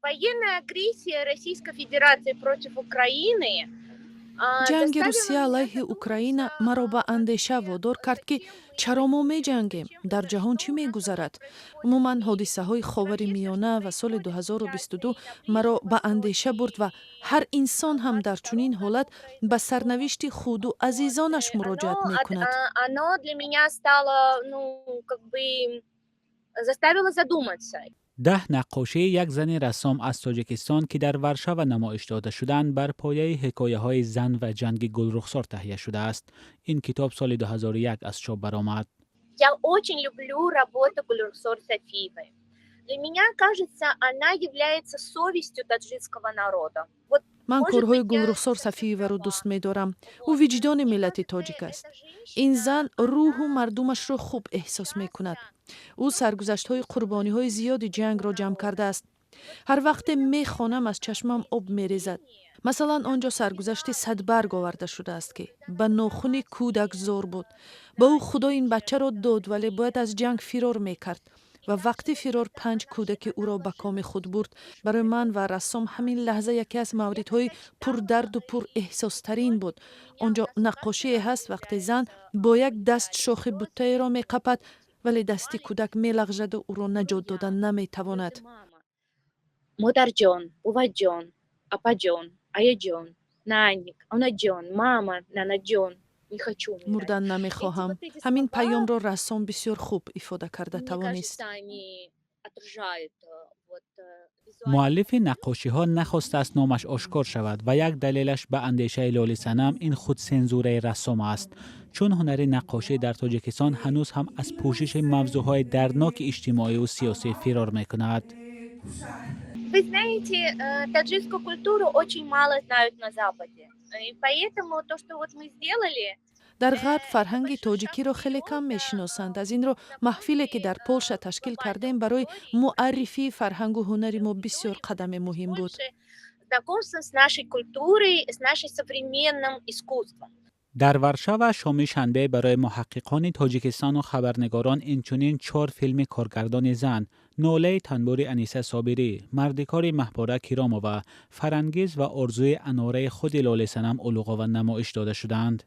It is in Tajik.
Военная агрессия Российской Федерации против Украины Ҷанги Русия алайҳи Украина маро ба андеша водор кард, ки чаро мо меҷангем, дар ҷаҳон чӣ мегузарад. Умуман, ҳодисаҳои Ховари Миёна ва соли 2022 маро ба андеша бурд ва ҳар инсон ҳам дар чунин ҳолат ба сарнавишти худу азизонаш муроҷиат мекунад. Оно для меня стало, ну, как бы заставило задуматься. 10 наққошии як зани рассом аз Тоҷикистон, ки дар Варшава намоиш дода шуданд, бар пояи ҳикояҳои зан ва ҷанги Гулрухсор таҳия шудааст. Ин китоб соли 2001 аз чоп баромад. Я очень люблю работу Гулрухсор Сафиевой. Для меня кажется, она является совестью таджикского народа. Вот. Ман корҳои Гулрухсор Сафиеваро дӯст медорам. Ӯ виҷдони миллати тоҷик аст. Ин зан рӯҳу мардумашро хуб эҳсос мекунад. Ӯ саргузаштҳои қурбониҳои зиёди ҷангро ҷамъ кардааст. Ҳар вақте мехонам, аз чашмам об мерезад. Масалан, он ҷо саргузашти Садбарг оварда шудааст, ки ба нохуни кӯдак зор буд. Ба ӯ Худо ин бачаро дод, вале бояд аз ҷанг фирор мекард ва вақти фирор панҷ кӯдаки ӯро ба коми худ бурд. Барои ман ва рассом ҳамин лаҳза яке аз мавридҳои пурдарду пурэҳсостарин буд. Он ҷо наққошие ҳаст, вақте зан бо як даст шохи буттаеро меқапад, вале дасти кӯдак мелағжаду ӯро наҷот дода наметавонад. Модарҷон, буваҷон, апаҷон, аяҷон, наник, онаҷон, мама, нанаҷон, не хочу. Мурдан намехоҳам. Ҳамин паёмро рассом бисёр хуб ифода карда тавонист. Муаллифи наққошиҳо нахостааст номаш ошкор шавад ва як далелаш, ба андешаи Лолисанам, ин худсензураи рассом аст, чун ҳунари наққошӣ дар Тоҷикистон ҳанӯз ҳам аз пӯшиши мавзӯъҳои дардноки иҷтимоиву сиёсӣ фирор мекунад. Вы знаете, таджикскую культуру очень мало знают на Западе. И поэтому то, что вот мы сделали, Дар Ғарб фарҳанги тоҷикиро хеле кам мешиносанд. Аз ин рӯ маҳфиле, ки дар Полша ташкил кардем, барои муаррифии фарҳангу ҳунари мо бисёр қадами муҳим буд. Знакомство с нашей культурой, с нашим современным искусством. Дар Варшава шоми шанбе барои муҳаққиқони Тоҷикистону хабарнигорон инчунин чор филми коргардони зан: «Нолаи танбури» Аниса Собирӣ, «Мардикори» Маҳпора Киромова, «Фарангиз» ва «Орзуи анораи» худи Лолисанам Улуғова намоиш дода шуданд.